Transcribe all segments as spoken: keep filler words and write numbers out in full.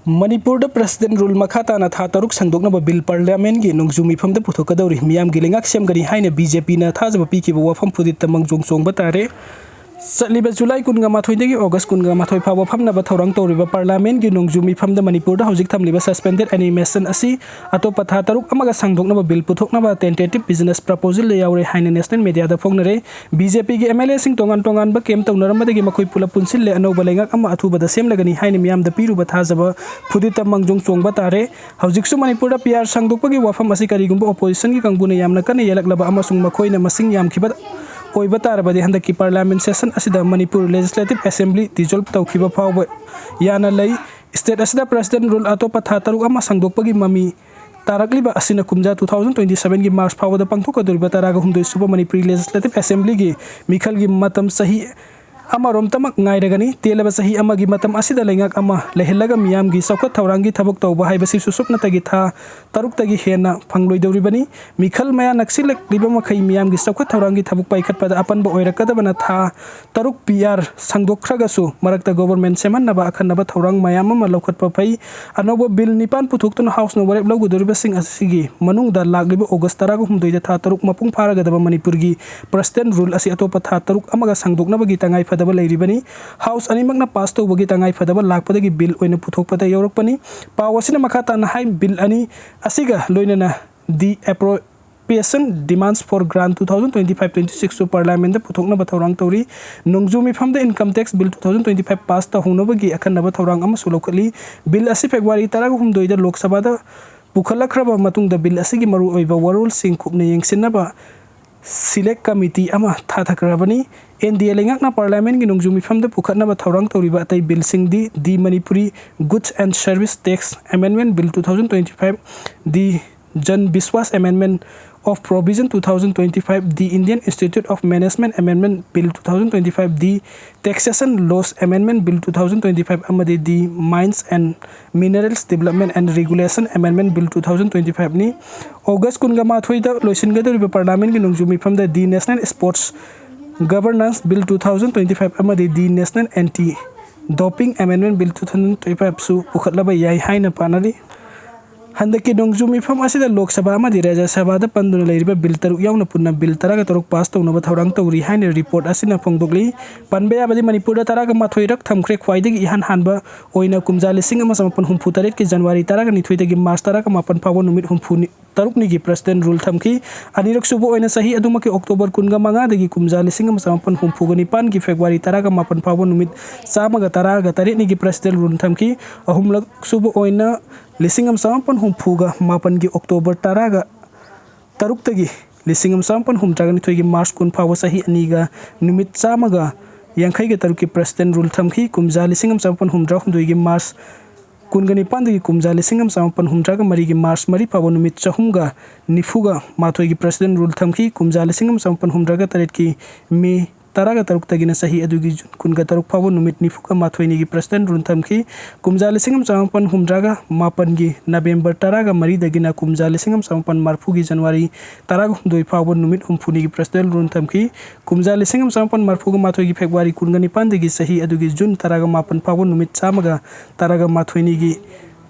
ꯃꯅꯤꯄꯨꯔꯗ President Rule ꯃꯈꯥ ꯇꯥꯅ ꯊꯥ ꯇꯔꯨꯛ ꯁꯥꯡꯗꯣꯛꯅꯕ ꯕꯤꯜ ꯄꯥꯔꯂꯤꯌꯥꯃꯦꯟꯒꯤ ꯅꯣꯡꯖꯨ ꯃꯤꯐꯝꯗ ꯄꯨꯊꯣꯛꯀꯗꯧꯔꯤ꯫ ꯃꯤꯌꯥꯝꯒꯤ ꯂꯩꯉꯥꯛ ꯁꯦꯝꯒꯅꯤ ꯍꯥꯏꯅ BJPꯅ ꯊꯥꯖꯕ ꯄꯤꯈꯤꯕ ꯋꯥꯐꯝ ꯐꯨꯗꯤꯠꯇ ꯃꯪꯖꯣꯡ ꯆꯣꯡꯕ ꯇꯥꯔꯦ꯫ ꯆꯠꯂꯤꯕ ꯖꯨꯂꯥꯏ ꯀꯨꯟꯒ ꯃꯥꯊꯣꯏꯗꯒꯤ ꯑꯣꯒꯁ ꯀꯨꯟꯒ ꯃꯥꯊꯣꯏ ꯐꯥꯎꯕ ꯐꯝꯅꯕ ꯊꯧꯔꯥꯡ ꯇꯧꯔꯤꯕ ꯄꯥꯔꯂꯤꯌꯥꯃꯦꯟꯒꯤ ꯅꯣꯡꯖꯨ ꯃꯤꯐꯝꯗ ꯃꯅꯤꯄꯨꯔꯗ ꯍꯧꯖꯤꯛ ꯊꯝꯂꯤꯕ suspended animation ꯑꯁꯤ ꯑꯇꯣꯞꯄ ꯊꯥ ꯇꯔꯨꯛ ꯑꯃꯒ ꯁꯥꯡꯗꯣꯛꯅꯕ ꯕꯤꯜ ꯄꯨꯊꯣꯛꯅꯕ tentative business proposalꯗ ꯌꯥꯎꯔꯦ ꯍꯥꯏꯅ national mediaꯗ ꯐꯣꯡꯅꯔꯦ꯫ BJPꯒꯤ MLAꯁꯤꯡ ꯇꯣꯉꯥꯟ ꯇꯣꯉꯥꯟꯕ camp ꯇꯧꯅꯔꯝꯕꯗꯒꯤ ꯃꯈꯣꯏ ꯄꯨꯂꯞ ꯄꯨꯟꯁꯤꯜꯂꯦ꯫ ꯑꯅꯧꯕ ꯂꯩꯉꯥꯛ ꯑꯃ ꯑꯊꯨꯕꯗ ꯁꯦꯝꯂꯒꯅꯤ ꯍꯥꯏꯅ ꯃꯤꯌꯥꯝꯗ ꯄꯤꯔꯨꯕ ꯊꯥꯖꯕ ꯐꯨꯗꯤꯠꯇ ꯃꯪꯖꯣꯡ ꯆꯣꯡꯕ ꯇꯥꯔꯦ꯫ ꯍꯧꯖꯤꯛꯁꯨ ꯃꯅꯤꯄꯨꯔꯗ PR ꯁꯥꯡꯗꯣꯛꯄꯒꯤ ꯋꯥꯐꯝ ꯑꯁꯤ ꯀꯔꯤꯒꯨꯝꯕ oppositionꯒꯤ ꯀꯥꯡꯕꯨꯅ ꯌꯥꯝꯅ ꯀꯟꯅ ꯌꯦꯜꯂꯛꯂꯕ ꯑꯃꯁꯨꯡ ꯃꯈꯣꯏꯅ ꯃꯁꯤꯡ ꯌꯥꯝꯈꯤꯕ ꯑꯣꯏꯕ ꯇꯥꯔꯕꯗꯤ ꯍꯟꯗꯛꯀꯤ parliament session ꯑꯁꯤꯗ ꯃꯅꯤꯄꯨꯔ Legislative Assembly dissolve ꯇꯧꯈꯤꯕ ꯐꯥꯎꯕ ꯌꯥꯅ ꯂꯩ꯫ State ꯑꯁꯤꯗ President Rule ꯑꯇꯣꯞꯄ ꯊꯥ ꯇꯔꯨꯛ ꯑꯃ ꯁꯥꯡꯗꯣꯛꯄꯒꯤ ꯃꯃꯤ ꯇꯥꯔꯛꯂꯤꯕ ꯑꯁꯤꯅ ꯀꯨꯝꯖꯥ two thousand twenty sevenꯒꯤ March ꯐꯥꯎꯕꯗ ꯄꯥꯡꯊꯣꯛꯀꯗꯧꯔꯤꯕ ꯇꯔꯥꯒ ꯍꯨꯝꯗꯣꯏ ꯁꯨꯕ ꯃꯅꯤꯄꯨꯔꯤ Legislative Assemblyꯒꯤ ꯃꯤꯈꯜꯒꯤ ꯃꯇꯝ ꯆꯍꯤ ꯑꯃꯔꯣꯝꯇꯃꯛ ꯉꯥꯏꯔꯒꯅꯤ꯫ ꯇꯦꯜꯂꯕ ꯆꯍꯤ ꯑꯃꯒꯤ ꯃꯇꯝ ꯑꯁꯤꯗ ꯂꯩꯉꯥꯛ ꯑꯃ ꯂꯩꯍꯜꯂꯒ ꯃꯤꯌꯥꯝꯒꯤ ꯆꯥꯎꯈꯠ ꯊꯧꯔꯥꯡꯒꯤ ꯊꯕꯛ ꯇꯧꯕ ꯍꯥꯏꯕꯁꯤꯁꯨ ꯁꯨꯞꯅꯇꯒꯤ ꯊꯥ ꯇꯔꯨꯛꯇꯒꯤ ꯍꯦꯟꯅ ꯐꯪꯂꯣꯏꯗꯧꯔꯤꯕꯅꯤ꯫ ꯃꯤꯈꯜ ꯃꯌꯥ ꯅꯛꯁꯤꯜꯂꯛꯂꯤꯕ ꯃꯈꯩ ꯃꯤꯌꯥꯝꯒꯤ ꯆꯥꯎꯈꯠ ꯊꯧꯔꯥꯡꯒꯤ ꯊꯕꯛ ꯄꯥꯏꯈꯠꯄꯗ ꯑꯄꯟꯕ ꯑꯣꯏꯔꯛꯀꯗꯕꯅ ꯊꯥ ꯇꯔꯨꯛ PR ꯁꯥꯡꯗꯣꯛꯈ꯭ꯔꯒꯁꯨ ꯃꯔꯛꯇ government ꯁꯦꯝꯍꯟꯅꯕ ꯑꯈꯟꯅꯕ ꯊꯧꯔꯥꯡ ꯃꯌꯥꯝ ꯑꯃ ꯂꯧꯈꯠꯄ ꯐꯩ꯫ ꯑꯅꯧꯕ ꯕꯤꯜ ꯅꯤꯄꯥꯟ ꯄꯨꯊꯣꯛꯇꯨꯅ Houseꯅ ꯋꯥꯔꯦꯞ ꯂꯧꯒꯗꯧꯔꯤꯕꯁꯤꯡ ꯑꯁꯤꯒꯤ ꯃꯅꯨꯡꯗ ꯂꯥꯛꯂꯤꯕ ꯑꯣꯒꯁ ꯇꯔꯥꯒ ꯍꯨꯝꯗꯣꯏꯗ ꯊꯥ ꯇꯔꯨꯛ ꯃꯄꯨꯡ ꯐꯥꯔꯒꯗꯕ ꯃꯅꯤꯄꯨꯔꯒꯤ President Rule ꯑꯁꯤ ꯑꯇꯣꯞꯄ ꯊꯥ ꯇꯔꯨꯛ ꯑꯃꯒ ꯁꯥꯡꯗꯣꯛꯅꯕꯒꯤ ꯇꯉꯥꯏ ꯐꯗꯕ ꯂꯩꯔꯤꯕꯅꯤ꯫ House ꯑꯅꯤꯃꯛꯅ pass ꯇꯧꯕꯒꯤ ꯇꯉꯥꯏ ꯐꯗꯕ ꯂꯥꯛꯄꯗꯒꯤ ꯕꯤꯜ ꯑꯣꯏꯅ ꯄꯨꯊꯣꯛꯄꯗ ꯌꯥꯎꯔꯛꯄꯅꯤ꯫ ꯄꯥꯎ ꯑꯁꯤꯅ ꯃꯈꯥ ꯇꯥꯅ ꯍꯥꯏ, ꯕꯤꯜ ꯑꯅꯤ ꯑꯁꯤꯒ ꯂꯣꯏꯅꯅ the appropriation demands for grant two thousand twenty five twenty sixꯁꯨ parliamentꯗ ꯄꯨꯊꯣꯛꯅꯕ ꯊꯧꯔꯥꯡ ꯇꯧꯔꯤ꯫ ꯅꯣꯡꯖꯨ ꯃꯤꯐꯝꯗ Income Tax Bill two thousand twenty five pass ꯇꯧꯍꯧꯅꯕꯒꯤ ꯑꯈꯟꯅꯕ ꯊꯧꯔꯥꯡ ꯑꯃꯁꯨ ꯂꯧꯈꯠꯂꯤ꯫ ꯕꯤꯜ ꯑꯁꯤ ꯐꯦꯕ꯭ꯔꯨꯋꯥꯔꯤ ꯇꯔꯥꯒ ꯍꯨꯝꯗꯣꯏꯗ ꯂꯣꯛ ꯁꯚꯥꯗ ꯄꯨꯈꯠꯂꯛꯈ꯭ꯔꯕ ꯃꯇꯨꯡꯗ ꯕꯤꯜ ꯑꯁꯤꯒꯤ ꯃꯔꯨꯑꯣꯏꯕ ꯋꯥꯔꯣꯜꯁꯤꯡ ꯀꯨꯞꯅ ꯌꯦꯡꯁꯤꯟꯅꯕ select committee ꯑꯃ ꯊꯥꯊꯈ꯭ꯔꯕꯅꯤ꯫ NDA ꯂꯩꯉꯥꯛꯅ parliamentꯒꯤ ꯅꯣꯡꯖꯨ ꯃꯤꯐꯝꯗ ꯄꯨꯈꯠꯅꯕ ꯊꯧꯔꯥꯡ ꯇꯧꯔꯤꯕ ꯑꯇꯩ ꯕꯤꯜꯁꯤꯡꯗꯤ the Manipuri Goods and Service Tax Amendment Bill two thousand twenty five, the Jan Biswas Amendment of Provision two thousand twenty five, the Indian Institute of Management Amendment Bill two thousand twenty five, the Taxation Laws Amendment Bill two thousand twenty five ꯑꯃꯗꯤ the Mines and Minerals Development and Regulation Amendment Bill two thousand twenty fiveꯅꯤ꯫ August ꯀꯨꯟꯒ ꯃꯥꯊꯣꯏꯗ ꯂꯣꯏꯁꯤꯟꯒꯗꯧꯔꯤꯕ parliamentꯒꯤ ꯅꯣꯡꯖꯨ ꯃꯤꯐꯝꯗ the National Sports Governance Bill two thousand twenty five ꯑꯃꯗꯤ the National Anti Doping Amendment Bill two thousand twenty five ꯁꯨ ꯄꯨꯈꯠꯂꯕ ꯌꯥꯏ ꯍꯥꯏꯅ ꯄꯥꯅꯔꯤ꯫ ꯍꯟꯗꯛꯀꯤ ꯅꯣꯡꯖꯨ ꯃꯤꯐꯝ ꯑꯁꯤꯗ ꯂꯣꯛ ꯁꯚꯥ ꯑꯃꯗꯤ ꯔꯥꯖ꯭ꯌ ꯁꯚꯥꯗ ꯄꯟꯗꯨꯅ ꯂꯩꯔꯤꯕ ꯕꯤꯜ ꯇꯔꯨꯛ ꯌꯥꯎꯅ ꯄꯨꯟꯅ ꯕꯤꯜ ꯇꯔꯥꯒ ꯇꯔꯨꯛ ꯄꯥꯁ ꯇꯧꯅꯕ ꯊꯧꯔꯥꯡ ꯇꯧꯔꯤ ꯍꯥꯏꯅ ꯔꯤꯄꯣꯔꯠ ꯑꯁꯤꯅ ꯐꯣꯡꯗꯣꯛꯂꯤ꯫ ꯄꯟꯕ ꯌꯥꯕꯗꯤ ꯃꯅꯤꯄꯨꯔꯗ ꯇꯔꯥꯒ ꯃꯥꯊꯣꯏꯔꯛ ꯊꯝꯈ꯭ꯔꯦ꯫ ꯈ꯭ꯋꯥꯏꯗꯒꯤ ꯏꯍꯥꯟ ꯍꯥꯟꯕ ꯑꯣꯏꯅ ꯀꯨꯝꯖꯥ ꯂꯤꯁꯤꯡ ꯑꯃ ꯆꯃꯥꯄꯟ ꯍꯨꯝꯐꯨ ꯇꯔꯦꯠꯀꯤ ꯖꯅꯋꯥꯔꯤ ꯇꯔꯥꯒ ꯅꯤꯊꯣꯏꯗꯒꯤ ꯃꯥꯔꯆ ꯇꯔꯥꯒ ꯃꯥꯄꯟ ꯐꯥꯎꯕ ꯅꯨꯃꯤꯠ ꯍꯨꯝꯐꯨ ꯇꯔꯨꯛꯅꯤꯒꯤ ꯄ꯭ꯔꯁꯤꯗꯦꯟ ꯔꯨꯜ ꯊꯝꯈꯤ꯫ ꯑꯅꯤꯔꯛ ꯁꯨꯕ ꯑꯣꯏꯅ ꯆꯍꯤ ꯑꯗꯨꯃꯛꯀꯤ ꯑꯣꯛꯇꯣꯕꯔ ꯀꯨꯟꯒ ꯃꯉꯥꯗꯒꯤ ꯀꯨꯝꯖꯥ ꯂꯤꯁꯤꯡ ꯑꯃ ꯆꯃꯥꯄꯟ ꯍꯨꯝꯐꯨꯒ ꯅꯤꯄꯥꯟꯒꯤ ꯐꯦꯕ꯭ꯔꯨꯋꯥꯔꯤ ꯇꯔꯥꯒ ꯃꯥꯄꯟ ꯐꯥꯎꯕ ꯅꯨꯃꯤꯠ ꯆꯥꯝꯃꯒ ꯇꯔꯥꯒ ꯇꯔꯦꯠꯅꯤꯒꯤ ꯄ꯭ꯔꯁꯤꯗꯦꯟ ꯔꯨꯜ ꯊꯝꯈꯤ꯫ ꯑꯍꯨꯝꯂꯛ ꯁꯨꯕ ꯑꯣꯏꯅ ꯂꯤꯁꯤꯡ ꯑꯃ ꯆꯃꯥꯄꯟ ꯍꯨꯝꯐꯨꯒ ꯃꯥꯄꯟꯒꯤ ꯑꯣꯛꯇꯣꯕꯔ ꯇꯔꯥꯒ ꯇꯔꯨꯛꯇꯒꯤ ꯂꯤꯁꯤꯡ ꯑꯃ ꯆꯃꯥꯄꯟ ꯍꯨꯝꯗ꯭ꯔꯥꯒ ꯅꯤꯊꯣꯏꯒꯤ ꯃꯥꯔꯆ ꯀꯨꯟ ꯐꯥꯎꯕ ꯆꯍꯤ ꯑꯅꯤꯒ ꯅꯨꯃꯤꯠ ꯆꯥꯝꯃꯒ ꯌꯥꯡꯈꯩꯒ ꯇꯔꯨꯛꯀꯤ ꯄ꯭ꯔꯁꯤꯗꯦꯟ ꯔꯨꯜ ꯊꯝꯈꯤ꯫ ꯀꯨꯝꯖꯥ ꯂꯤꯁꯤꯡ ꯑꯃ ꯆꯃꯥꯄꯟ ꯍꯨꯝꯗ꯭ꯔꯥ ꯍꯨꯝꯗꯣꯏꯒꯤ ꯃꯥꯔꯆ ꯀꯨꯟꯒ ꯅꯤꯄꯥꯟꯗꯒꯤ ꯀꯨꯝꯖꯥ ꯂꯤꯁꯤꯡ ꯑꯃ ꯆꯃꯥꯄꯟ ꯍꯨꯝꯗ꯭ꯔꯥꯒ ꯃꯔꯤꯒꯤ ꯃꯥꯔꯆ ꯃꯔꯤ ꯐꯥꯎꯕ ꯅꯨꯃꯤꯠ ꯆꯍꯨꯝꯒ ꯅꯤꯐꯨꯒ ꯃꯥꯊꯣꯏꯒꯤ ꯄ꯭ꯔꯁꯤꯗꯦꯟ ꯔꯨꯜ ꯊꯝꯈꯤ꯫ ꯀꯨꯝꯖꯥ ꯂꯤꯁꯤꯡ ꯑꯃ ꯆꯃꯥꯄꯟ ꯍꯨꯝꯗ꯭ꯔꯥꯒ ꯇꯔꯦꯠꯀꯤ ꯃꯦ ꯇꯔꯥꯒ ꯇꯔꯨꯛꯇꯒꯤꯅ ꯆꯍꯤ ꯑꯗꯨꯒꯤ ꯖꯨꯟ ꯀꯨꯟꯒ ꯇꯔꯨꯛ ꯐꯥꯎꯕ ꯅꯨꯃꯤꯠ ꯅꯤꯐꯨꯒ ꯃꯥꯊꯣꯏꯅꯤꯒꯤ ꯄ꯭ꯔꯁꯤꯗꯦꯟ ꯔꯨꯜ ꯊꯝꯈꯤ꯫ ꯀꯨꯝꯖꯥ ꯂꯤꯁꯤꯡ ꯑꯃ ꯆꯃꯥꯄꯟ ꯍꯨꯝꯗ꯭ꯔꯥꯒ ꯃꯥꯄꯟꯒꯤ ꯅꯕꯦꯝꯕꯔ ꯇꯔꯥꯒ ꯃꯔꯤꯗꯒꯤꯅ ꯀꯨꯝꯖꯥ ꯂꯤꯁꯤꯡ ꯑꯃ ꯆꯃꯥꯄꯟ ꯃꯔꯤꯐꯨꯒꯤ ꯖꯅꯋꯥꯔꯤ ꯇꯔꯥꯒ ꯍꯨꯝꯗꯣꯏ ꯐꯥꯎꯕ ꯅꯨꯃꯤꯠ ꯍꯨꯝꯐꯨꯅꯤꯒꯤ ꯄ꯭ꯔꯁꯤꯗꯦꯟ ꯔꯨꯜ ꯊꯝꯈꯤ꯫ ꯀꯨꯝꯖꯥ ꯂꯤꯁꯤꯡ ꯑꯃ ꯆꯃꯥꯄꯟ ꯃꯔꯤꯐꯨꯒ ꯃꯥꯊꯣꯏꯒꯤ ꯐꯦꯕ꯭ꯔꯨꯋꯥꯔꯤ ꯀꯨꯟꯒ ꯅꯤꯄꯥꯟꯗꯒꯤ ꯆꯍꯤ ꯑꯗꯨꯒꯤ ꯖꯨꯟ ꯇꯔꯥꯒ ꯃꯥꯄꯟ ꯐꯥꯎꯕ ꯅꯨꯃꯤꯠ ꯆꯥꯝꯃꯒ ꯇꯔꯥꯒ ꯃꯥꯊꯣꯏꯅꯤꯒꯤ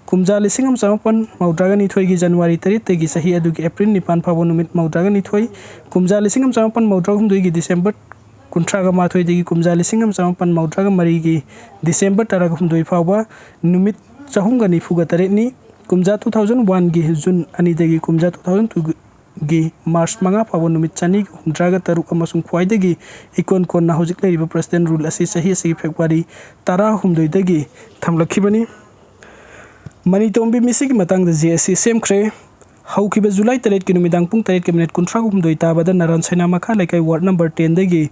ꯀꯨꯝꯖꯥ ꯂꯤꯁꯤꯡ ꯑꯃ ꯆꯃꯥꯄꯟ ꯃꯧꯗ꯭ꯔꯥꯒ ꯅꯤꯊꯣꯏꯒꯤ ꯖꯅꯋꯥꯔꯤ ꯇꯔꯦꯠꯇꯒꯤ ꯆꯍꯤ ꯑꯗꯨꯒꯤ ꯑꯦꯄ꯭ꯔꯤꯜ ꯅꯤꯄꯥꯟ ꯐꯥꯎꯕ ꯅꯨꯃꯤꯠ ꯃꯧꯗ꯭ꯔꯥꯒ ꯅꯤꯊꯣꯏ, ꯀꯨꯝꯖꯥ ꯂꯤꯁꯤꯡ ꯑꯃ ꯆꯃꯥꯄꯟ ꯃꯧꯗ꯭ꯔꯥ ꯍꯨꯝꯗꯣꯏꯒꯤ ꯗꯤꯁꯦꯝꯕꯔ ꯀꯨꯟꯊ꯭ꯔꯥꯒ ꯃꯥꯊꯣꯏꯗꯒꯤ ꯀꯨꯝꯖꯥ ꯂꯤꯁꯤꯡ ꯑꯃ ꯆꯃꯥꯄꯟ ꯃꯧꯗ꯭ꯔꯥꯒ ꯃꯔꯤꯒꯤ ꯗꯤꯁꯦꯝꯕꯔ ꯇꯔꯥꯒ ꯍꯨꯝꯗꯣꯏ ꯐꯥꯎꯕ ꯅꯨꯃꯤꯠ ꯆꯍꯨꯝꯒ ꯅꯤꯐꯨꯒ ꯇꯔꯦꯠꯅꯤ, ꯀꯨꯝꯖꯥ two thousand oneꯒꯤ ꯖꯨꯟ ꯑꯅꯤꯗꯒꯤ ꯀꯨꯝꯖꯥ two thousand twoꯒꯤ ꯃꯥꯔꯆ ꯃꯉꯥ ꯐꯥꯎꯕ ꯅꯨꯃꯤꯠ ꯆꯅꯤꯒ ꯍꯨꯝꯗ꯭ꯔꯥꯒ ꯇꯔꯨꯛ ꯑꯃꯁꯨꯡ ꯈ꯭ꯋꯥꯏꯗꯒꯤ ꯏꯀꯣꯟ ꯀꯣꯟꯅ ꯍꯧꯖꯤꯛ ꯂꯩꯔꯤꯕ ꯄ꯭ꯔꯁꯤꯗꯦꯟ ꯔꯨꯜ ꯑꯁꯤ ꯆꯍꯤ ꯑꯁꯤꯒꯤ ꯐꯦꯕ꯭ꯔꯨꯋꯥꯔꯤ ꯇꯔꯥꯍꯨꯝꯗꯣꯏꯗꯒꯤ ꯊꯝꯂꯛꯈꯤꯕꯅꯤ꯫ ꯃꯅꯤꯇꯣꯝꯕꯤ ꯃꯤꯁꯤꯒꯤ ꯃꯇꯥꯡꯗ ꯖꯦ ꯑꯦꯁ ꯁꯤ ꯁꯦꯝꯈ꯭ꯔꯦ꯫ ꯍꯧꯈꯤꯕ ꯖꯨꯂꯥꯏ ꯇꯔꯦꯠꯀꯤ ꯅꯨꯃꯤꯗꯥꯡ ꯄꯨꯡ ꯇꯔꯦꯠꯀꯤ ꯃꯤꯅꯤꯠ ꯀꯨꯟꯊ꯭ꯔꯥ ꯍꯨꯝꯗꯣꯏ ꯇꯥꯕꯗ ꯅꯥꯔꯥꯟ ꯁꯥꯏꯅꯥ ꯃꯈꯥ ꯂꯩꯀꯥꯏ ꯋꯥꯔꯗ ꯅꯝꯕꯔ tenꯗꯒꯤ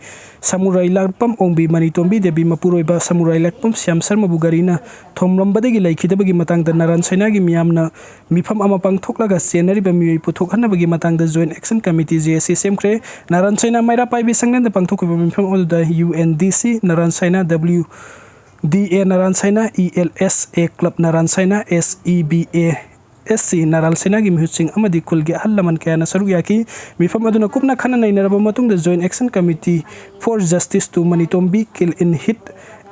ꯁꯃꯨꯔꯥꯏ ꯂꯥꯛꯄꯝ ꯑꯣꯡꯕꯤ ꯃꯅꯤꯇꯣꯝꯕꯤ ꯗꯦꯕꯤ ꯃꯄꯨꯔꯣꯏꯕ ꯁꯃꯨꯔꯥꯏ ꯂꯥꯛꯄꯝ ꯁ꯭ꯌꯥꯝ ꯁꯔꯃꯕꯨ ꯒꯥꯔꯤꯅ ꯊꯣꯝꯂꯝꯕꯗꯒꯤ ꯂꯩꯈꯤꯗꯕꯒꯤ ꯃꯇꯥꯡꯗ ꯅꯥꯔꯥꯟ ꯁꯥꯏꯅꯥꯒꯤ ꯃꯤꯌꯥꯝꯅ ꯃꯤꯐꯝ ꯑꯃ ꯄꯥꯡꯊꯣꯛꯂꯒ ꯆꯦꯟꯅꯔꯤꯕ ꯃꯤꯑꯣꯏ ꯄꯨꯊꯣꯛꯍꯟꯅꯕꯒꯤ ꯃꯇꯥꯡꯗ joint action committee, J S C, ꯁꯦꯝꯈ꯭ꯔꯦ꯫ ꯅꯥꯔꯥꯟ ꯁꯥꯏꯅꯥ ꯃꯩꯔꯥ ꯄꯥꯏꯕꯤ ꯁꯪꯂꯦꯟꯗ ꯄꯥꯡꯊꯣꯛꯈꯤꯕ ꯃꯤꯐꯝ ꯑꯗꯨꯗ U N D C Naran Seina, W D A Naran Seina, E L S A club Naran Seina, S E B A S C Naran ꯁꯥꯏꯅꯥꯒꯤ ꯃꯤꯍꯨꯠꯁꯤꯡ ꯑꯃꯗꯤ ꯈꯨꯜꯒꯤ ꯑꯍꯜ ꯂꯃꯟ ꯀꯌꯥꯅ ꯁꯔꯨꯛ ꯌꯥꯈꯤ꯫ ꯃꯤꯐꯝ ꯑꯗꯨꯅ ꯀꯨꯞꯅ ꯈꯟꯅ ꯅꯩꯅꯔꯕ ꯃꯇꯨꯡꯗ joint action committee for Justice to Manitombi Kill in Heat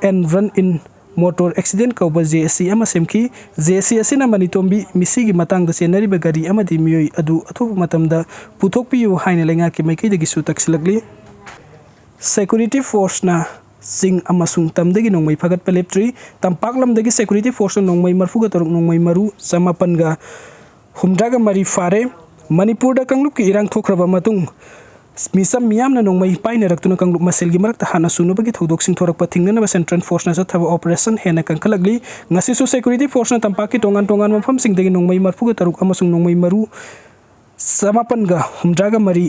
and run in motor accident ꯀꯧꯕ ꯖꯦ ꯑꯦꯁ ꯁꯤ ꯑꯃ ꯁꯦꯝꯈꯤ꯫ ꯖꯦ ꯑꯦꯁ ꯁꯤ ꯑꯁꯤꯅ ꯃꯅꯤꯇꯣꯝꯕꯤ ꯃꯤꯁꯤꯒꯤ ꯃꯇꯥꯡꯗ ꯆꯦꯟꯅꯔꯤꯕ ꯒꯥꯔꯤ ꯑꯃꯗꯤ ꯃꯤꯑꯣꯏ ꯑꯗꯨ ꯑꯊꯨꯕ ꯃꯇꯝꯗ ꯄꯨꯊꯣꯛꯄꯤꯌꯨ ꯍꯥꯏꯅ ꯂꯩꯉꯥꯛꯀꯤ ꯃꯥꯏꯀꯩꯗꯒꯤꯁꯨ ꯇꯛꯁꯤꯜꯂꯛꯂꯤ꯫ ꯁꯦꯀ꯭ꯌꯨꯔꯤꯇꯤ ꯐꯣꯔꯁꯅ ꯆꯤꯡ ꯑꯃꯁꯨꯡ ꯇꯝꯗꯒꯤ ꯅꯣꯡꯃꯩ ꯐꯥꯒꯠꯄ ꯂꯦꯞꯇ꯭ꯔꯤ꯫ ꯇꯝꯄꯥꯛ ꯂꯝꯗꯒꯤ ꯁꯦꯀ꯭ꯌꯨꯔꯤꯇꯤ ꯐꯣꯔꯁꯅ ꯅꯣꯡꯃꯩ ꯃꯔꯤꯐꯨꯒ ꯇꯔꯨꯛ, ꯅꯣꯡꯃꯩ ꯃꯔꯨ ꯆꯃꯥꯄꯟꯒ ꯍꯨꯝꯗ꯭ꯔꯥꯒ ꯃꯔꯤ ꯐꯥꯔꯦ꯫ ꯃꯅꯤꯄꯨꯔꯗ ꯀꯥꯡꯂꯨꯞꯀꯤ ꯏꯔꯥꯡ ꯊꯣꯛꯈ꯭ꯔꯕ ꯃꯇꯨꯡ, ꯃꯤꯆꯝ ꯃꯤꯌꯥꯝꯅ ꯅꯣꯡꯃꯩ ꯄꯥꯏꯅꯔꯛꯇꯨꯅ ꯀꯥꯡꯂꯨꯞ ꯃꯁꯦꯜꯒꯤ ꯃꯔꯛꯇ ꯍꯥꯟꯅ ꯁꯨꯅꯕꯒꯤ ꯊꯧꯗꯣꯛꯁꯤꯡ ꯊꯣꯔꯛꯄ ꯊꯤꯡꯅꯅꯕ ꯁꯦꯟꯇ꯭ꯔꯦꯜ ꯐꯣꯔꯁꯅ ꯆꯠꯊꯕ ꯑꯣꯄꯔꯦꯁꯟ ꯍꯦꯟꯅ ꯀꯟꯈꯠꯂꯛꯂꯤ꯫ ꯉꯁꯤꯁꯨ ꯁꯦꯀ꯭ꯌꯨꯔꯤꯇꯤ ꯐꯣꯔꯁꯅ ꯇꯝꯄꯥꯛꯀꯤ ꯇꯣꯉꯥꯟ ꯇꯣꯉꯥꯟꯕ ꯃꯐꯝꯁꯤꯡꯗꯒꯤ ꯅꯣꯡꯃꯩ ꯃꯔꯤꯐꯨꯒ ꯇꯔꯨꯛ ꯑꯃꯁꯨꯡ ꯅꯣꯡꯃꯩ ꯃꯔꯨ ꯆꯃꯥꯄꯟꯒ ꯍꯨꯝꯗ꯭ꯔꯥꯒ ꯃꯔꯤ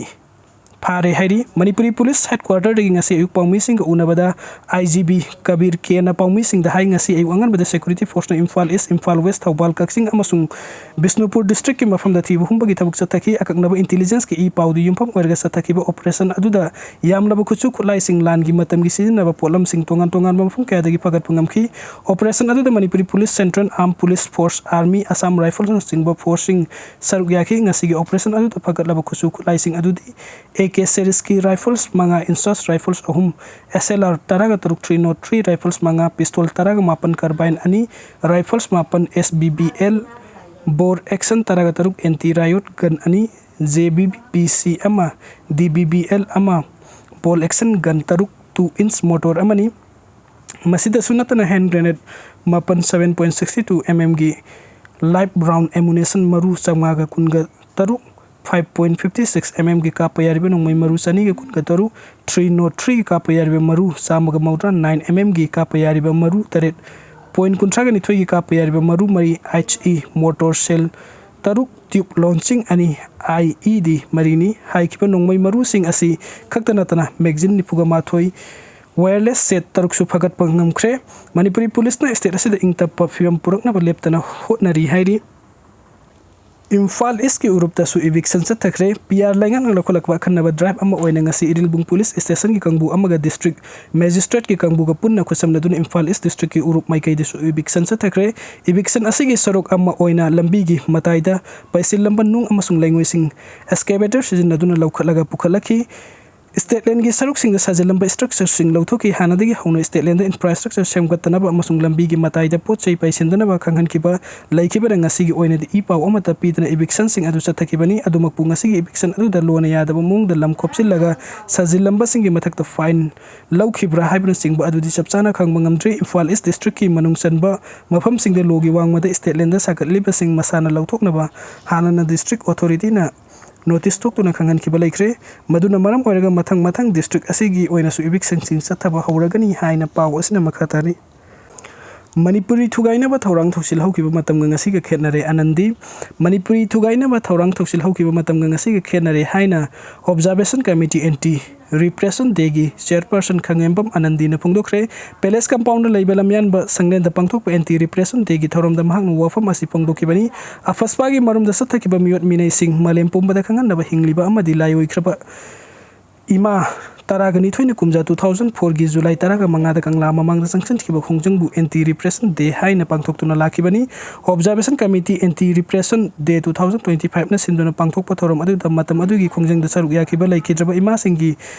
ꯐꯥꯔꯦ ꯍꯥꯏꯔꯤ꯫ ꯃꯅꯤꯄꯨꯔꯤ ꯄꯨꯂꯤꯁ ꯍꯦꯗꯀ꯭ꯋꯥꯔꯇꯔꯗꯒꯤ ꯉꯁꯤ ꯑꯌꯨꯛ ꯄꯥꯎꯃꯤꯁꯤꯡꯒ ꯎꯅꯕꯗ ꯑꯥꯏ ꯖꯤ ꯕꯤ ꯀꯕꯤꯔ ꯀꯦꯅ ꯄꯥꯎꯃꯤꯁꯤꯡꯗ ꯍꯥꯏ, ꯉꯁꯤ ꯑꯌꯨꯛ ꯑꯉꯟꯕꯗ ꯁꯦꯀ꯭ꯌꯨꯔꯤꯇꯤ ꯐꯣꯔꯁꯅ ꯏꯝꯐꯥꯜ ꯏꯁ, ꯏꯝꯐꯥꯜ ꯋꯦꯁ, ꯊꯧꯕꯥꯜ, ꯀꯛꯆꯤꯡ ꯑꯃꯁꯨꯡ ꯕꯤꯁꯅꯨꯄꯨꯔ ꯗꯤꯁꯇ꯭ꯔꯤꯛꯀꯤ ꯃꯐꯝꯗ ꯊꯤꯕ ꯍꯨꯝꯕꯒꯤ ꯊꯕꯛ ꯆꯠꯊꯈꯤ꯫ ꯑꯀꯛꯅꯕ ꯏꯟꯇꯦꯂꯤꯖꯦꯟꯁꯀꯤ ꯏ ꯄꯥꯎꯗ ꯌꯨꯝꯐꯝ ꯑꯣꯏꯔꯒ ꯆꯠꯊꯈꯤꯕ ꯑꯣꯄꯔꯦꯁꯟ ꯑꯗꯨꯗ ꯌꯥꯝꯂꯕ ꯈꯨꯠꯁꯨ ꯈꯨꯠꯂꯥꯏꯁꯤꯡ, ꯂꯥꯟꯒꯤ ꯃꯇꯝꯒꯤ ꯁꯤꯖꯤꯟꯅꯕ ꯄꯣꯠꯂꯝꯁꯤꯡ, ꯇꯣꯉꯥꯟ ꯇꯣꯉꯥꯟꯕ ꯃꯐꯝ ꯀꯌꯥꯗꯒꯤ ꯐꯒꯠꯄ ꯉꯝꯈꯤ꯫ ꯑꯣꯄꯔꯦꯁꯟ ꯑꯗꯨꯗ Manipuri police, central armed police force, army, Assam ꯔꯥꯏꯐꯜꯁꯅꯆꯤꯡꯕ ꯐꯣꯔꯁꯁꯤꯡ ꯁꯔꯨꯛ ꯌꯥꯈꯤ꯫ ꯉꯁꯤꯒꯤ ꯑꯣꯄꯔꯦꯁꯟ ꯑꯗꯨꯗ ꯐꯒꯠꯂꯕ ꯈꯨꯠꯁꯨ ꯈꯨꯠꯂꯥꯏꯁꯤꯡ ꯑꯗꯨꯗꯤ ꯑꯦ ꯀꯦ ꯁꯦꯔꯤꯁꯀꯤ ꯔꯥꯏꯐꯜꯁ ꯃꯉꯥ, ꯏꯟꯆꯥꯁ ꯔꯥꯏꯐꯜꯁ ꯑꯍꯨꯝ, ꯑꯦꯁ ꯑꯦꯜ ꯑꯥꯔ ꯇꯔꯥꯒ ꯇꯔꯨꯛ, ꯊ꯭ꯔꯤ ꯅꯣꯠ ꯊ꯭ꯔꯤ ꯔꯥꯏꯐꯜꯁ ꯃꯉꯥ, ꯄꯤꯁꯇꯣꯜ ꯇꯔꯥꯒ ꯃꯥꯄꯟ, ꯀꯥꯔꯕꯥꯏꯟ ꯑꯅꯤ, ꯔꯥꯏꯐꯜꯁ ꯃꯥꯄꯟ, ꯑꯦꯁ ꯕꯤ ꯕꯤ ꯑꯦꯜ, ꯕꯣꯔ ꯑꯦꯛꯁꯟ ꯇꯔꯥꯒ ꯇꯔꯨꯛ, ꯑꯦꯟꯇꯤ ꯔꯥꯏꯌꯣꯠ ꯒꯟ ꯑꯅꯤ, ꯖꯦ ꯕꯤ ꯕꯤ ꯁꯤ ꯑꯃ, ꯗꯤ ꯕꯤ ꯕꯤ ꯑꯦꯜ ꯑꯃ, ꯕꯣꯜ ꯑꯦꯛꯁꯟ ꯒꯟ ꯇꯔꯨꯛ, ꯇꯨ ꯏꯟꯆ ꯃꯣꯇꯣꯔ ꯑꯃꯅꯤ꯫ ꯃꯁꯤꯗꯁꯨ ꯅꯠꯇꯅ ꯍꯦꯟ ꯒ꯭ꯔꯦꯅꯦꯗ ꯃꯥꯄꯟ, seven point sixty two M M ꯒꯤ ꯂꯥꯏꯚ ꯔꯥꯎꯟ ꯑꯦꯃꯨꯅꯦꯁꯟ ꯃꯔꯨ ꯆꯥꯝꯃꯉꯥꯒ ꯀꯨꯟꯒ ꯇꯔꯨꯛ, five point fifty six M M ꯒꯤ ꯀꯥꯞꯄ ꯌꯥꯔꯤꯕ ꯅꯣꯡꯃꯩ ꯃꯔꯨ ꯆꯅꯤꯒ ꯀꯨꯟꯒ ꯇꯔꯨꯛ, ꯊ꯭ꯔꯤ ꯅꯣꯠ ꯊ꯭ꯔꯤꯒꯤ ꯀꯥꯞꯄ ꯌꯥꯔꯤꯕ ꯃꯔꯨ ꯆꯥꯝꯃꯒ ꯃꯧꯗ꯭ꯔꯥ, nine M M ꯒꯤ ꯀꯥꯞꯄ ꯌꯥꯔꯤꯕ ꯃꯔꯨ ꯇꯔꯦꯠ, ꯄꯣꯏꯟ ꯀꯨꯟꯊ꯭ꯔꯥꯒ ꯅꯤꯊꯣꯏꯒꯤ ꯀꯥꯞꯄ ꯌꯥꯔꯤꯕ ꯃꯔꯨ ꯃꯔꯤ, ꯑꯩꯆ ꯏ ꯃꯣꯇꯣꯔ ꯁꯦꯜ ꯇꯔꯨꯛ, ꯇ꯭ꯌꯨꯕ ꯂꯣꯟꯆꯤꯡ ꯑꯅꯤ, ꯑꯥꯏ ꯏ ꯗꯤ ꯃꯔꯤꯅꯤ꯫ ꯍꯥꯏꯈꯤꯕ ꯅꯣꯡꯃꯩ ꯃꯔꯨꯁꯤꯡ ꯑꯁꯤ ꯈꯛꯇ ꯅꯠꯇꯅ ꯃꯦꯒꯖꯤꯟ ꯅꯤꯐꯨꯒ ꯃꯥꯊꯣꯏ, ꯋꯥꯌꯔꯂꯦꯁ ꯁꯦꯠ ꯇꯔꯨꯛꯁꯨ ꯐꯒꯠꯄ ꯉꯝꯈ꯭ꯔꯦ꯫ ꯃꯅꯤꯄꯨꯔꯤ ꯄꯨꯂꯤꯁꯅ ꯁ꯭ꯇꯦꯠ ꯑꯁꯤꯗ ꯏꯪ ꯇꯞꯄ ꯐꯤꯕꯝ ꯄꯨꯔꯛꯅꯕ ꯂꯦꯞꯇꯅ ꯍꯣꯠꯅꯔꯤ ꯍꯥꯏꯔꯤ꯫ ꯏꯝꯐꯥꯜ ꯏꯁꯀꯤ ꯎꯔꯨꯞꯇꯁꯨ ꯏꯚꯤꯛꯁꯟ ꯆꯠꯊꯈ꯭ꯔꯦ꯫ ꯄꯤ ꯑꯥꯔ ꯂꯩꯉꯥꯛꯅ ꯂꯧꯈꯠꯂꯛꯄ ꯑꯈꯟꯅꯕ ꯗ꯭ꯔꯥꯏꯚ ꯑꯃ ꯑꯣꯏꯅ ꯉꯁꯤ ꯏꯔꯤꯜꯕꯨꯡ ꯄꯨꯂꯤꯁ ꯁ꯭ꯇꯦꯁꯟꯒꯤ ꯀꯥꯡꯕꯨ ꯑꯃꯒ ꯗꯤꯁꯇ꯭ꯔꯤꯛ ꯃꯦꯖꯤꯁꯇ꯭ꯔꯦꯠꯀꯤ ꯀꯥꯡꯕꯨꯒ ꯄꯨꯟꯅ ꯈꯨꯠꯁꯝꯅꯗꯨꯅ ꯏꯝꯐꯥꯜ ꯏꯁ ꯗꯤꯁꯇ꯭ꯔꯤꯛꯀꯤ ꯎꯔꯨꯞ ꯃꯥꯏꯀꯩꯗꯁꯨ ꯏꯚꯤꯛꯁꯟ ꯆꯠꯊꯈ꯭ꯔꯦ꯫ ꯏꯚꯤꯛꯁꯟ ꯑꯁꯤꯒꯤ ꯁꯔꯨꯛ ꯑꯃ ꯑꯣꯏꯅ ꯂꯝꯕꯤꯒꯤ ꯃꯇꯥꯏꯗ ꯄꯩꯁꯤꯜꯂꯝꯕ ꯅꯨꯡ ꯑꯃꯁꯨꯡ ꯂꯩꯉꯣꯏꯁꯤꯡ ꯑꯦꯛꯁꯀꯦꯚꯦꯇꯔ ꯁꯤꯖꯤꯟꯅꯗꯨꯅ ꯂꯧꯈꯠꯂꯒ ꯄꯨꯈꯠꯂꯛꯈꯤ꯫ ꯁ꯭ꯇꯦꯠ ꯂꯦꯟꯒꯤ ꯁꯔꯨꯛꯁꯤꯡꯗ ꯁꯥꯖꯤꯜꯂꯝꯕ ꯁ꯭ꯇ꯭ꯔꯛꯆꯔꯁꯤꯡ ꯂꯧꯊꯣꯛꯈꯤ꯫ ꯍꯥꯟꯅꯗꯒꯤ ꯍꯧꯅ ꯁ꯭ꯇꯦꯠ ꯂꯦꯟꯗ ꯏꯟꯐ꯭ꯔꯥꯁ꯭ꯇ꯭ꯔꯛꯆꯔ ꯁꯦꯝꯒꯠꯇꯅꯕ ꯑꯃꯁꯨꯡ ꯂꯝꯕꯤꯒꯤ ꯃꯇꯥꯏꯗ ꯄꯣꯠ ꯆꯩ ꯄꯩꯁꯤꯟꯗꯅꯕ ꯈꯪꯍꯟꯈꯤꯕ ꯂꯩꯈꯤꯕꯅ ꯉꯁꯤꯒꯤ ꯑꯣꯏꯅꯗꯤ ꯏ ꯄꯥꯎ ꯑꯃꯠꯇ ꯄꯤꯗꯅ ꯏꯚꯤꯛꯁꯟꯁꯤꯡ ꯑꯗꯨ ꯆꯠꯊꯈꯤꯕꯅꯤ꯫ ꯑꯗꯨꯃꯛꯄꯨ ꯉꯁꯤꯒꯤ ꯏꯚꯤꯛꯁꯟ ꯑꯗꯨꯗ ꯂꯣꯟꯅ ꯌꯥꯗꯕ ꯃꯑꯣꯡꯗ ꯂꯝ ꯈꯣꯞꯆꯤꯜꯂꯒ ꯁꯥꯖꯤꯜꯂꯝꯕꯁꯤꯡꯒꯤ ꯃꯊꯛꯇ ꯐꯥꯏꯟ ꯂꯧꯈꯤꯕ꯭ꯔꯥ ꯍꯥꯏꯕꯅꯆꯤꯡꯕ ꯑꯗꯨꯗꯤ ꯆꯞ ꯆꯥꯅ ꯈꯪꯕ ꯉꯝꯗ꯭ꯔꯤ꯫ ꯏꯝꯐꯥꯜ ꯏꯁ ꯗꯤꯁꯇ꯭ꯔꯤꯛꯀꯤ ꯃꯅꯨꯡ ꯆꯟꯕ ꯃꯐꯝꯁꯤꯡꯗ ꯂꯣꯒꯤ ꯋꯥꯡꯃꯗ ꯁ꯭ꯇꯦꯠ ꯂꯦꯟꯗ ꯁꯥꯒꯠꯂꯤꯕꯁꯤꯡ ꯃꯁꯥꯅ ꯂꯧꯊꯣꯛꯅꯕ ꯍꯥꯟꯅꯅ ꯗꯤꯁꯇ꯭ꯔꯤꯛ ꯑꯣꯊꯣꯔꯤꯇꯤꯅ ꯅꯣꯇꯤꯁ ꯊꯣꯛꯇꯨꯅ ꯈꯪꯍꯟꯈꯤꯕ ꯂꯩꯈ꯭ꯔꯦ꯫ ꯃꯗꯨꯅ ꯃꯔꯝ ꯑꯣꯏꯔꯒ ꯃꯊꯪ ꯃꯊꯪ ꯗꯤꯁꯇ꯭ꯔꯤꯛ ꯑꯁꯤꯒꯤ ꯑꯣꯏꯅꯁꯨ ꯏꯚꯤꯛꯁꯟꯁꯤꯡ ꯆꯠꯊꯕ ꯍꯧꯔꯒꯅꯤ ꯍꯥꯏꯅ ꯄꯥꯎ ꯑꯁꯤꯅ ꯃꯈꯥ ꯇꯥꯔꯤ꯫ ꯃꯅꯤꯄꯨꯔꯤ ꯊꯨꯒꯥꯏꯅꯕ ꯊꯧꯔꯥꯡ ꯊꯧꯁꯤꯜ ꯍꯧꯈꯤꯕ ꯃꯇꯝꯒ ꯉꯁꯤꯒ ꯈꯦꯠꯅꯔꯦ, ꯑꯅꯟꯗꯤ꯫ ꯃꯅꯤꯄꯨꯔꯤ ꯊꯨꯒꯥꯏꯅꯕ ꯊꯧꯔꯥꯡ ꯊꯧꯁꯤꯜ ꯍꯧꯈꯤꯕ ꯃꯇꯝꯒ ꯉꯁꯤꯒ ꯈꯦꯠꯅꯔꯦ ꯍꯥꯏꯅ ꯑꯣꯕꯖꯥꯔꯕꯦꯁꯟ ꯀꯃꯤꯇꯤ ꯑꯦꯟꯇꯤ ꯔꯤꯄ꯭ꯔꯦꯁꯟ ꯗꯦꯒꯤ ꯆꯦꯌꯔꯄꯔꯁꯟ ꯈꯪꯉꯦꯝꯕꯝ ꯑꯅꯟꯗꯤꯅ ꯐꯣꯡꯗꯣꯛꯈ꯭ꯔꯦ꯫ ꯄꯦꯂꯦꯁ ꯀꯝꯄꯥꯎꯟꯗ ꯂꯩꯕ ꯂꯝꯌꯥꯟꯕ ꯁꯪꯂꯦꯟꯗ ꯄꯥꯡꯊꯣꯛꯄ ꯑꯦꯟꯇꯤ ꯔꯤꯄ꯭ꯔꯦꯁꯟ ꯗꯦꯒꯤ ꯊꯧꯔꯝꯗ ꯃꯍꯥꯛꯅ ꯋꯥꯐꯝ ꯑꯁꯤ ꯐꯣꯡꯗꯣꯛꯈꯤꯕꯅꯤ꯫ ꯑꯐꯁꯄꯥꯒꯤ ꯃꯔꯨꯝꯗ ꯆꯠꯊꯈꯤꯕ ꯃꯤꯑꯣꯠ ꯃꯤꯅꯩꯁꯤꯡ ꯃꯥꯂꯦꯝ ꯄꯨꯝꯕꯗ ꯈꯪꯍꯟꯅꯕ ꯍꯤꯡꯂꯤꯕ ꯑꯃꯗꯤ ꯂꯥꯏ ꯑꯣꯏꯈ꯭ꯔꯕ ꯏꯃꯥ ꯇꯔꯥꯒ ꯅꯤꯊꯣꯏꯅ ꯀꯨꯝꯖꯥ two thousand fourꯒꯤ ꯖꯨꯂꯥꯏ ꯇꯔꯥꯒ ꯃꯉꯥꯗ ꯀꯪꯂꯥ ꯃꯃꯥꯡꯗ ꯆꯪꯁꯤꯟꯈꯤꯕ ꯈꯣꯡꯖꯪꯕꯨ ꯑꯦꯟꯇꯤ ꯔꯤꯄ꯭ꯔꯦꯁꯟ ꯗꯦ ꯍꯥꯏꯅ ꯄꯥꯡꯊꯣꯛꯇꯨꯅ ꯂꯥꯛꯈꯤꯕꯅꯤ꯫ ꯑꯣꯕꯖꯥꯔꯕꯦꯁꯟ ꯀꯃꯤꯇꯤ ꯑꯦꯟꯇꯤ ꯔꯤꯄ꯭ꯔꯦꯁꯟ ꯗꯦ two thousand twenty fiveꯅ ꯁꯤꯟꯗꯨꯅ ꯄꯥꯡꯊꯣꯛꯄ ꯊꯧꯔꯝ ꯑꯗꯨꯗ ꯃꯇꯝ ꯑꯗꯨꯒꯤ ꯈꯣꯡꯖꯪꯗ ꯁꯔꯨꯛ ꯌꯥꯈꯤꯕ ꯂꯩꯈꯤꯗ꯭ꯔꯕ ꯏꯃꯥꯁꯤꯡꯒꯤ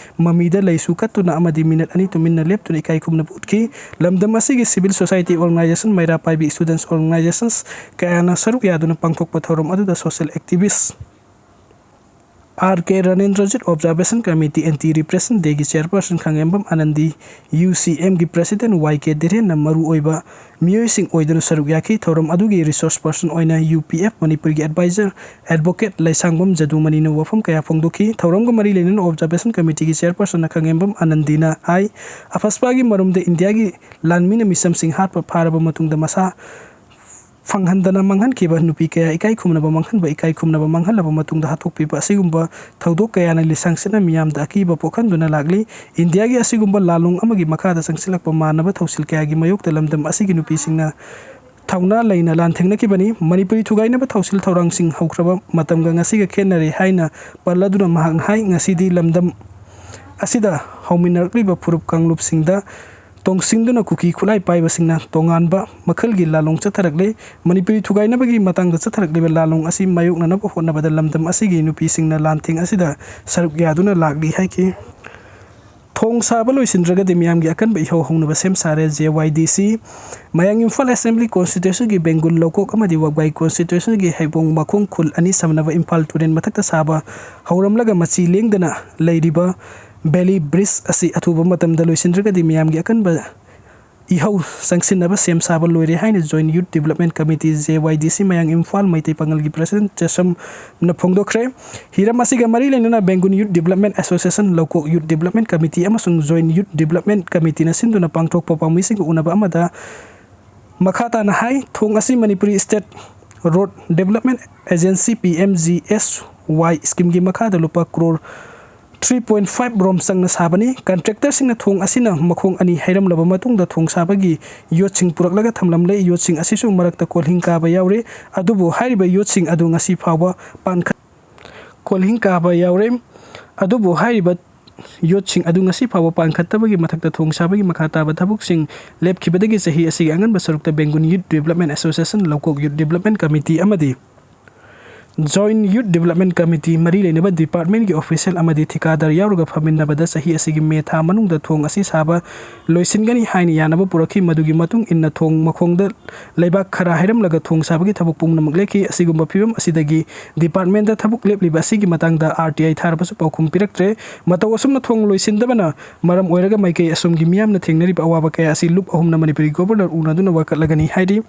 ꯃꯃꯤꯗ ꯂꯩꯁꯨ ꯀꯠꯇꯨꯅ ꯑꯃꯗꯤ ꯃꯤꯅꯠ ꯑꯅꯤ ꯇꯨꯃꯤꯟꯅ ꯂꯦꯞꯇꯨꯅ ꯏꯀꯥꯏ ꯈꯨꯝꯅꯕ ꯎꯠꯈꯤ꯫ ꯂꯝꯗꯝ ꯑꯁꯤꯒꯤ civil society organisation, ꯃꯩꯔꯥ ꯄꯥꯏꯕꯤ students organisations ꯀꯌꯥꯅ ꯁꯔꯨꯛ ꯌꯥꯗꯨꯅ ꯄꯥꯡꯊꯣꯛꯄ ꯊꯧꯔꯝ ꯑꯗꯨꯗ social activist ꯑꯥꯔ ꯀꯦ ꯔꯥꯅꯦꯟꯗ꯭ꯔꯖꯤꯠ, ꯑꯣꯕꯖꯥꯔꯕꯦꯁꯟ ꯀꯃꯤꯇꯤ ꯑꯦꯟꯇꯤ ꯔꯤꯄ꯭ꯔꯦꯁꯟ ꯗꯦꯒꯤ ꯆꯦꯌꯔꯄꯔꯁꯟ ꯈꯪꯉꯦꯝꯕꯝ ꯑꯅꯟꯗꯤ, ꯌꯨ ꯁꯤ ꯑꯦꯝꯒꯤ ꯄ꯭ꯔꯦꯁꯤꯗꯦꯟ ꯋꯥꯏ ꯀꯦ ꯙꯤꯔꯦꯟꯅ ꯃꯔꯨꯑꯣꯏꯕ ꯃꯤꯑꯣꯏꯁꯤꯡ ꯑꯣꯏꯗꯨꯅ ꯁꯔꯨꯛ ꯌꯥꯈꯤ꯫ ꯊꯧꯔꯝ ꯑꯗꯨꯒꯤ ꯔꯤꯁꯣꯔꯁ ꯄꯔꯁꯟ ꯑꯣꯏꯅ ꯌꯨ ꯄꯤ ꯑꯦꯐ ꯃꯅꯤꯄꯨꯔꯒꯤ ꯑꯦꯗꯚꯥꯏꯖꯔ ꯑꯦꯗꯚꯣꯀꯦꯠ ꯂꯩꯁꯥꯡꯕꯝ ꯖꯗꯨꯃꯅꯤꯅ ꯋꯥꯐꯝ ꯀꯌꯥ ꯐꯣꯡꯗꯣꯛꯈꯤ꯫ ꯊꯧꯔꯝꯒ ꯃꯔꯤ ꯂꯩꯅꯅ ꯑꯣꯕꯖꯥꯔꯕꯦꯁꯟ ꯀꯃꯤꯇꯤꯒꯤ ꯆꯦꯌꯔꯄꯔꯁꯟꯅ ꯈꯪꯉꯦꯝꯕꯝ ꯑꯅꯟꯗꯤꯅ ꯍꯥꯏ, ꯑꯐꯁꯄꯥꯒꯤ ꯃꯔꯨꯝꯗ ꯏꯟꯗꯤꯌꯥꯒꯤ ꯂꯥꯟꯃꯤꯅ ꯃꯤꯆꯝꯁꯤꯡ ꯍꯥꯠꯄ ꯐꯥꯔꯕ ꯃꯇꯨꯡꯗ ꯃꯁꯥ ꯐꯪꯍꯟꯗꯅ ꯃꯥꯡꯍꯟꯈꯤꯕ ꯅꯨꯄꯤ ꯀꯌꯥ ꯏꯀꯥꯏ ꯈꯨꯝꯅꯕ ꯃꯥꯡꯍꯟꯕ, ꯏꯀꯥꯏ ꯈꯨꯝꯅꯕ ꯃꯥꯡꯍꯜꯂꯕ ꯃꯇꯨꯡꯗ ꯍꯥꯠꯇꯣꯛꯄꯤꯕ ꯑꯁꯤꯒꯨꯝꯕ ꯊꯧꯗꯣꯛ ꯀꯌꯥꯅ ꯂꯤꯁꯥꯡꯁꯤꯠꯅ ꯃꯤꯌꯥꯝꯗ ꯑꯀꯤꯕ ꯄꯣꯛꯍꯟꯗꯨꯅ ꯂꯥꯛꯂꯤ꯫ ꯏꯟꯗꯤꯌꯥꯒꯤ ꯑꯁꯤꯒꯨꯝꯕ ꯂꯥꯜꯂꯣꯡ ꯑꯃꯒꯤ ꯃꯈꯥꯗ ꯆꯪꯁꯤꯜꯂꯛꯄ ꯃꯥꯟꯅꯕ ꯊꯧꯁꯤꯜ ꯀꯌꯥꯒꯤ ꯃꯥꯌꯣꯛꯇ ꯂꯝꯗꯝ ꯑꯁꯤꯒꯤ ꯅꯨꯄꯤꯁꯤꯡꯅ ꯊꯧꯅꯥ ꯂꯩꯅ ꯂꯥꯟꯊꯦꯡꯅꯈꯤꯕꯅꯤ꯫ ꯃꯅꯤꯄꯨꯔꯤ ꯊꯨꯒꯥꯏꯅꯕ ꯊꯧꯁꯤꯜ ꯊꯧꯔꯥꯡꯁꯤꯡ ꯍꯧꯈ꯭ꯔꯕ ꯃꯇꯝꯒ ꯉꯁꯤꯒ ꯈꯦꯠꯅꯔꯦ ꯍꯥꯏꯅ ꯄꯜꯂꯗꯨꯅ ꯃꯍꯥꯛꯅ ꯍꯥꯏ, ꯉꯁꯤꯗꯤ ꯂꯝꯗꯝ ꯑꯁꯤꯗ ꯍꯧꯃꯤꯟꯅꯔꯛꯂꯤꯕ ꯐꯨꯔꯨꯞ ꯀꯥꯡꯂꯨꯞꯁꯤꯡꯗ ꯇꯣꯡꯁꯤꯟꯗꯨꯅ ꯀꯨꯀꯤ ꯈꯨꯠꯂꯥꯏ ꯄꯥꯏꯕꯁꯤꯡꯅ ꯇꯣꯉꯥꯟꯕ ꯃꯈꯜꯒꯤ ꯂꯥꯂꯣꯡ ꯆꯠꯊꯔꯛꯂꯤ꯫ ꯃꯅꯤꯄꯨꯔꯤ ꯊꯨꯒꯥꯏꯅꯕꯒꯤ ꯃꯇꯥꯡꯗ ꯆꯠꯊꯔꯛꯂꯤꯕ ꯂꯥꯂꯣꯡ ꯑꯁꯤ ꯃꯥꯌꯣꯛꯅꯅꯕ ꯍꯣꯠꯅꯕꯗ ꯂꯝꯗꯝ ꯑꯁꯤꯒꯤ ꯅꯨꯄꯤꯁꯤꯡꯅ ꯂꯥꯟꯊꯦꯡ ꯑꯁꯤꯗ ꯁꯔꯨꯛ ꯌꯥꯗꯨꯅ ꯂꯥꯛꯂꯤ ꯍꯥꯏꯈꯤ꯫ ꯊꯣꯡ ꯁꯥꯕ ꯂꯣꯏꯁꯤꯟꯗ꯭ꯔꯒꯗꯤ ꯃꯤꯌꯥꯝꯒꯤ ꯑꯀꯟꯕ ꯏꯍꯧ ꯍꯧꯅꯕ ꯁꯦꯝ ꯁꯥꯔꯦ꯫ J Y D C. ꯃꯌꯥꯡ ꯏꯝꯐꯥꯜ ꯑꯦꯁꯦꯝꯕ꯭ꯂꯤ ꯀꯣꯟꯁꯇꯤꯇ꯭ꯋꯦꯟꯁꯤꯒꯤ ꯕꯦꯡꯒꯨꯜ ꯂꯧꯀꯣꯛ ꯑꯃꯗꯤ ꯋꯥꯒꯥꯏ ꯀꯣꯟꯁꯇꯤꯇ꯭ꯋꯦꯟꯁꯤꯒꯤ ꯍꯩꯕꯣꯡ ꯃꯈꯣꯡ ꯈꯨꯜ ꯑꯅꯤ ꯁꯝꯅꯕ ꯏꯝꯐꯥꯜ ꯇꯨꯔꯦꯜ ꯃꯊꯛꯇ ꯁꯥꯕ ꯍꯧꯔꯝꯂꯒ ꯃꯆꯤ ꯂꯦꯡꯗꯅ ꯂꯩꯔꯤꯕ ꯕꯦꯂꯤ ꯕ꯭ꯔꯤꯖ ꯑꯁꯤ ꯑꯊꯨꯕ ꯃꯇꯝꯗ ꯂꯣꯏꯁꯤꯟꯗ꯭ꯔꯒꯗꯤ ꯃꯤꯌꯥꯝꯒꯤ ꯑꯀꯟꯕ ꯏꯍꯧ ꯆꯪꯁꯤꯟꯅꯕ ꯁꯦꯝ ꯁꯥꯕ ꯂꯣꯏꯔꯦ ꯍꯥꯏꯅ Joint Youth Development Committee, J Y D C, ꯃꯌꯥꯡ ꯏꯝꯐꯥꯜ ꯃꯩꯇꯩ ꯄꯥꯉꯜꯒꯤ ꯄ꯭ꯔꯁꯤꯗꯦꯟ ꯆꯦꯁꯝꯅ ꯐꯣꯡꯗꯣꯛꯈ꯭ꯔꯦ꯫ ꯍꯤꯔꯝ ꯑꯁꯤꯒ ꯃꯔꯤ ꯂꯩꯅꯅ ꯕꯦꯡꯒꯨꯟ Youth Development Association, ꯂꯧꯀꯣꯛ Youth Development Committee ꯑꯃꯁꯨꯡ Joint Youth Development Committeeꯅ ꯁꯤꯟꯗꯨꯅ ꯄꯥꯡꯊꯣꯛꯄ ꯄꯥꯎꯃꯤꯁꯤꯡꯒ ꯎꯅꯕ ꯑꯃꯗ ꯃꯈꯥ ꯇꯥꯅ ꯍꯥꯏ, ꯊꯣꯡ ꯑꯁꯤ Manipuri State Road Development Agency, P M G S Y schemeꯒꯤ ꯃꯈꯥꯗ ꯂꯨꯄꯥ ꯀ꯭ꯔꯣꯔ three point five ꯔꯣꯝ ꯆꯪꯅ ꯁꯥꯕꯅꯤ꯫ ꯀꯟꯇ꯭ꯔꯦꯛꯇꯔꯁꯤꯡꯅ ꯊꯣꯡ ꯑꯁꯤꯅ ꯃꯈꯣꯡ ꯑꯅꯤ ꯍꯩꯔꯝꯂꯕ ꯃꯇꯨꯡꯗ ꯊꯣꯡ ꯁꯥꯕꯒꯤ ꯌꯣꯠꯁꯤꯡ ꯄꯨꯔꯛꯂꯒ ꯊꯝꯂꯝꯂꯦ꯫ ꯌꯣꯠꯁꯤꯡ ꯑꯁꯤꯁꯨ ꯃꯔꯛꯇ ꯀꯣꯜꯍꯤꯡ ꯀꯥꯕ ꯌꯥꯎꯔꯦ꯫ ꯑꯗꯨꯕꯨ ꯍꯥꯏꯔꯤꯕ ꯌꯣꯠꯁꯤꯡ ꯑꯗꯨ ꯉꯁꯤ ꯐꯥꯎꯕ ꯄꯥꯟꯈꯠ-, ꯀꯣꯜꯍꯤꯡ ꯀꯥꯕ ꯌꯥꯎꯔꯦ꯫ ꯑꯗꯨꯕꯨ ꯍꯥꯏꯔꯤꯕ ꯌꯣꯠꯁꯤꯡ ꯑꯗꯨ ꯉꯁꯤ ꯐꯥꯎꯕ ꯄꯥꯟꯈꯠꯇꯕꯒꯤ ꯃꯊꯛꯇ ꯊꯣꯡ ꯁꯥꯕꯒꯤ ꯃꯈꯥ ꯇꯥꯕ ꯊꯕꯛꯁꯤꯡ ꯂꯦꯞꯈꯤꯕꯗꯒꯤ ꯆꯍꯤ ꯑꯁꯤꯒꯤ ꯑꯉꯟꯕ ꯁꯔꯨꯛꯇ ꯕꯦꯡꯒꯨꯟ Youth Development Association, ꯂꯧꯀꯣꯛ Youth Development Committee ꯑꯃꯗꯤ Joint Youth Development Committee ꯃꯔꯤ ꯂꯩꯅꯕ departmentꯀꯤ official ꯑꯃꯗꯤ ꯊꯤꯀꯥꯗꯥꯔ ꯌꯥꯎꯔꯒ ꯐꯝꯃꯤꯟꯅꯕꯗ ꯆꯍꯤ ꯑꯁꯤꯒꯤ ꯃꯦ ꯊꯥ ꯃꯅꯨꯡꯗ ꯊꯣꯡ ꯑꯁꯤ ꯁꯥꯕ ꯂꯣꯏꯁꯤꯟꯒꯅꯤ ꯍꯥꯏꯅ ꯌꯥꯅꯕ ꯄꯨꯔꯛꯈꯤ꯫ ꯃꯗꯨꯒꯤ ꯃꯇꯨꯡ ꯏꯟꯅ ꯊꯣꯡ ꯃꯈꯣꯡꯗ ꯂꯩꯕꯥꯛ ꯈꯔ ꯍꯩꯔꯝꯂꯒ ꯊꯣꯡ ꯁꯥꯕꯒꯤ ꯊꯕꯛ ꯄꯨꯝꯅꯃꯛ ꯂꯦꯞꯈꯤ꯫ ꯑꯁꯤꯒꯨꯝꯕ ꯐꯤꯕꯝ ꯑꯁꯤꯗꯒꯤ departmentꯇ ꯊꯕꯛ ꯂꯦꯞꯂꯤꯕ ꯑꯁꯤꯒꯤ ꯃꯇꯥꯡꯗ R T I ꯊꯥꯔꯕꯁꯨ ꯄꯥꯎꯈꯨꯝ ꯄꯤꯔꯛꯇ꯭ꯔꯦ꯫ ꯃꯇꯧ ꯑꯁꯨꯝꯅ ꯊꯣꯡ ꯂꯣꯏꯁꯤꯟꯗꯕꯅ ꯃꯔꯝ ꯑꯣꯏꯔꯒ ꯃꯥꯏꯀꯩ ꯑꯁꯣꯝꯒꯤ ꯃꯤꯌꯥꯝꯅ ꯊꯦꯡꯅꯔꯤꯕ ꯑꯋꯥꯕ ꯀꯌꯥ ꯑꯁꯤ ꯂꯨꯞ ꯑꯍꯨꯝꯅ ꯃꯅꯤꯄꯨꯔꯤ Governor ꯎꯅꯗꯨꯅ ꯋꯥꯀꯠꯂꯒꯅꯤ ꯍꯥꯏꯔꯤ꯫